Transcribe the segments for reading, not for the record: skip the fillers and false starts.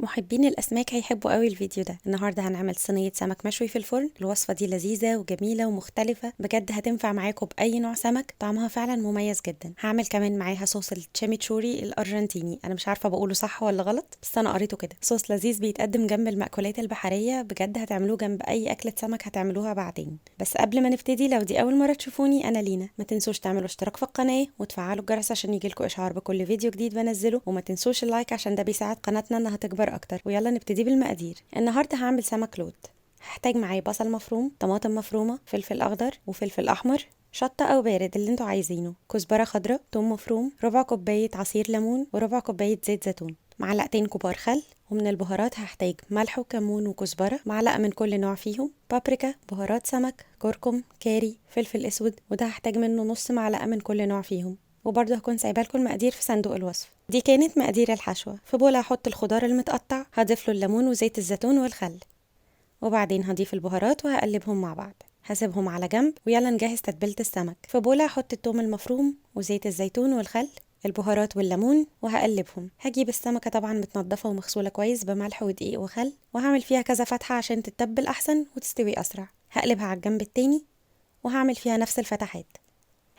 محبين الأسماك هيحبوا قوي الفيديو ده. النهاردة هنعمل صينية سمك مشوي في الفرن. الوصفة دي لذيذة وجميلة ومختلفة بجد، هتنفع معاكم بأي نوع سمك، طعمها فعلا مميز جدا. هعمل كمان معاها صوص التشيميتشوري الأرجنتيني، أنا مش عارفة بقوله صح ولا غلط بس أنا قريته كده. صوص لذيذ بيتقدم جنب المأكولات البحرية، بجد هتعملوه جنب أي أكلة سمك هتعملوها بعدين. بس قبل ما نبتدي، لو دي أول مرة تشوفوني أنا لينا، ما تنسوش تعملوا اشتراك في القناة وتفعلوا الجرس عشان يجيلكوا إشعار بكل فيديو جديد بنزله، وما تنسوش ال like عشان ده بيساعد قناتنا إنها تكبر اكتر. ويلا نبتدي بالمقادير. النهارده هعمل سمك لوت. هحتاج معايا بصل مفروم، طماطم مفرومه، فلفل اخضر وفلفل احمر، شطه او بارد اللي انتوا عايزينه، كزبره خضراء، ثوم مفروم، ربع كوباية عصير ليمون، وربع كوباية زيت زيتون، معلقتين كبار خل. ومن البهارات هحتاج ملح وكمون وكزبره، معلقه من كل نوع فيهم، بابريكا، بهارات سمك، كركم، كاري، فلفل اسود، وده هحتاج منه نص معلقه من كل نوع فيهم. وبرده هكون سايبه لكم المقادير في صندوق الوصف. دي كانت مقادير الحشوه. في بوله هحط الخضار المتقطع، هضيف له الليمون وزيت الزيتون والخل، وبعدين هضيف البهارات وهقلبهم مع بعض. هسيبهم على جنب. ويلا نجهز تتبيله السمك. في بوله هحط الثوم المفروم وزيت الزيتون والخل، البهارات والليمون، وهقلبهم. هجيب السمكة طبعا متنضفه ومغسوله كويس بملح ودقيق وخل، وهعمل فيها كذا فتحه عشان تتبل احسن وتستوي اسرع. هقلبها على الجنب التاني وهعمل فيها نفس الفتحات.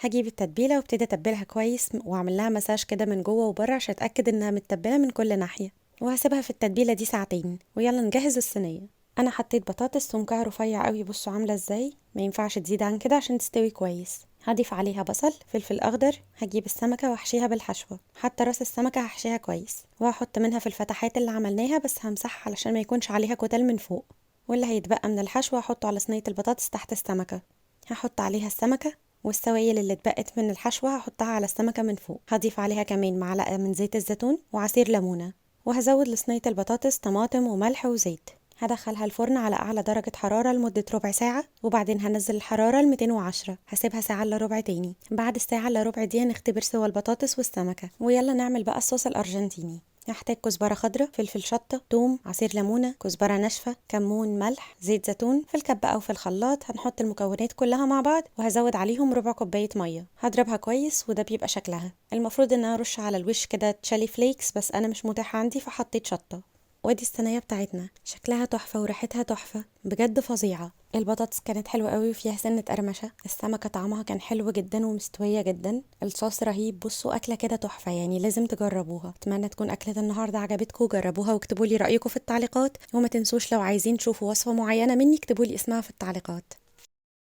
هجيب التتبيله وابتدي اتبلها كويس واعمل لها مساج كده من جوه وبره عشان اتاكد انها متبله من كل ناحية، وهسيبها في التتبيله دي ساعتين. ويلا نجهز الصينية. انا حطيت بطاطس سمكها رفيع قوي، بصوا عامله ازاي، ما ينفعش تزيد عن كده عشان تستوي كويس. هضيف عليها بصل، فلفل اخضر. هجيب السمكة واحشيها بالحشوه، حتى راس السمكة هحشيها كويس، وهحط منها في الفتحات اللي عملناها، بس همسحها علشان ما يكونش عليها كتل من فوق. واللي هيتبقى من الحشوه هحطه على صينية البطاطس تحت السمكة. هحط عليها السمكة، والسوائل اللي اتبقت من الحشوه هحطها على السمكة من فوق. هضيف عليها كمان معلقه من زيت الزيتون وعصير ليمونه، وهزود لصينيه البطاطس طماطم وملح وزيت. هدخلها الفرن على اعلى درجه حرارة لمدة ربع ساعة، وبعدين هنزل الحرارة ل 210. هسيبها ساعة الا ربع تاني. بعد الساعة الا ربع دي هنختبر سوا البطاطس والسمكه. ويلا نعمل بقى الصوص الارجنتيني. هحتاج كزبره خضراء، فلفل شطه، ثوم، عصير ليمونه، كزبره ناشفة، كمون، ملح، زيت زيتون. في الكبه او في الخلاط هنحط المكونات كلها مع بعض، وهزود عليهم ربع كوباية مية. هضربها كويس وده بيبقى شكلها. المفروض ان انا ارش على الوش كده chili flakes، بس انا مش متاحة عندي فحطيت شطه. وادي الصينية بتاعتنا، شكلها تحفة وريحتها تحفة بجد فظيعة. البطاطس كانت حلوة قوي وفيها سنة قرمشه، السمكة طعمها كان حلو جدا ومستويه جدا، الصوص رهيب. بصوا اكله كده تحفة، يعني لازم تجربوها. اتمنى تكون اكله النهارده عجبتكم، جربوها واكتبوا لي رايكم في التعليقات، وما تنسوش لو عايزين تشوفوا وصفه معينة مني اكتبوا لي اسمها في التعليقات.